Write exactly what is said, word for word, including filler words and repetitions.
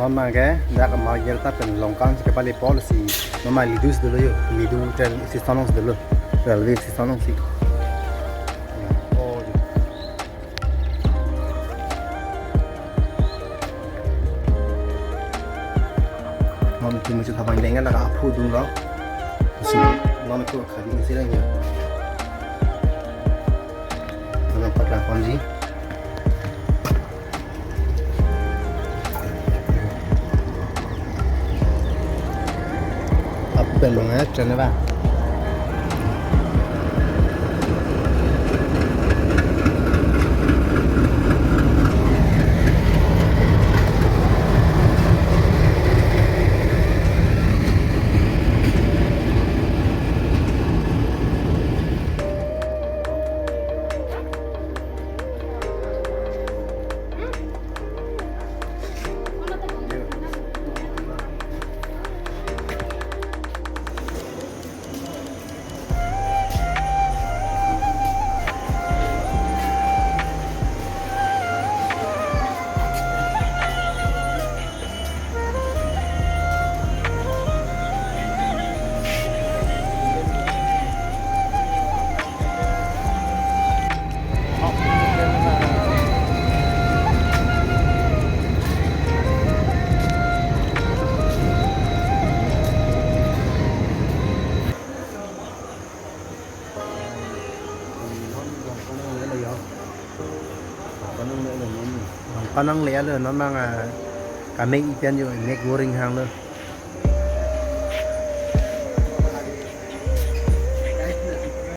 Non abangke dak Margherita pen Longkang si kepalepo, lasi non abang Lidu si dolo jo, Lidu train station along si dolo, railway station along si. Ya, oh, jo. Non tim muchut abang deng dak aphu dun lo. Si non ko khadi si lang jo. Non paklangponji. Aphu pen abang, eh, train abang. Longkang nangle-lo non abang, ah, kamek ipian jo, mek boring hanglo.